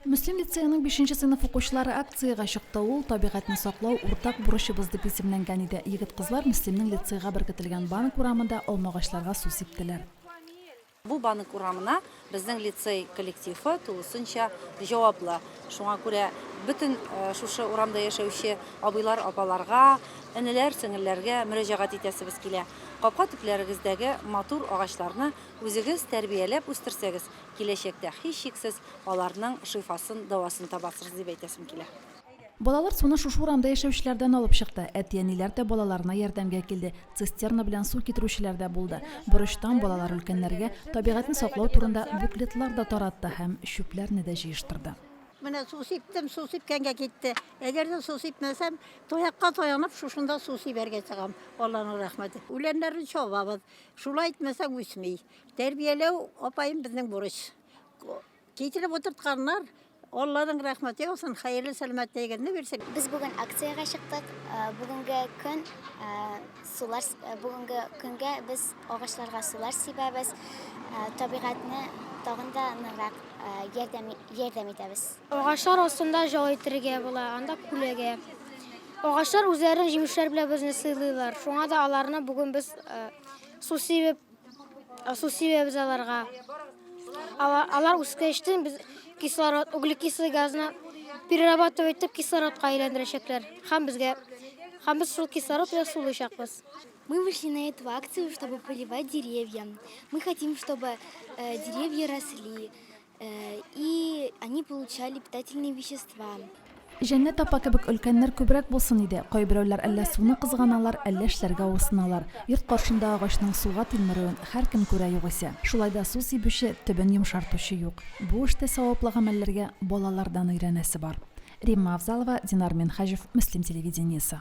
Мөслим лицееның бишенче сыйныф укучылары акциягә чыкты. Ул Табигатьне саклау, уртак бурычыбыз дип исемләнгән иде. Егет-кызлар Мөслимнең лицейга беркетелгән Банк урамында алмагачларга су сиптеләр. Бу Банк урамына безнең лицей коллективы тулысынча җаваплы. Шуңа күрә бөтен шушы урамда яшәүче абыйлар, апаларга, энеләр, сеңелләргә мөрәҗәгать итәсебез килә. Капка төпләрегездәге матур агачларны үзегез тәрбияләп үстерсәгез, Киләчәктә, һичшиксез, аларның шифасын, дәвасын табасырыз, дип әйтәсем килә. Балалар суны шушы урамда яшәүчеләрдән алып чыкты. Әти-әниләр дә балаларына ярдәмгә килде, цистерна белән су китерүчеләр дә булды. Борычтан балалар өлкәннәргә табигатьне саклау турында буклетлар да таратты һәм чүпләрне дә җыештырды. Менә су сиптем, су сипкәнгә китте. Әгәр дә су сипмәсәм, таякка таянып шушында су сибәргә чыгам, Алланың рәхмәте. Үләннәрне чабабыз. Шулай итмәсәң үсми. Тәрбияләү, апаем, безнең бурыч. Китереп утыртканнар, Алланың рәхмәте яусын, хәерле сәламәтлегегезне бирсен. Без бүген акциягә чыктык. Бүгенге көн сулар, бүгенге көнгә без агачларга сулар сибәбез, табигатьне тагын да ныграк ярдәм, ярдәм итәбез. Агачлар астында ял итәргә була, анда күләгә. Агачлар үзләренең җимешләре белән безне сыйлыйлар. Шуңа да аларны бүген без су сибеп Су сибәбез аларга. Алар үскәчтен без кислород, углекислый газны перерабатывать итеп кислородка әйләндерәчәкләр. Һәм безгә һәм без шул кислород белән сулыйчакбыз. Мы вышли на эту акцию, чтобы поливать деревья. Мы хотим, чтобы э, деревья росли, И они получали питательные вещества. Җәннәт апа кебек өлкәннәр күбрәк булсын иде. Кайберәүләр әллә суны кызганалар, әллә эшләргә авырсыналар. Йорт каршындагы агачның суга тилмерүен һәркем күрә югыйсә. Шулай да су сибүче, төбен йомшартучы юк. Бу эштә саваплы гамәлләргә балалардан өйрәнәсе бар. Римма Авзалова, Динар Минһаҗев, Мөслим телевидениесе.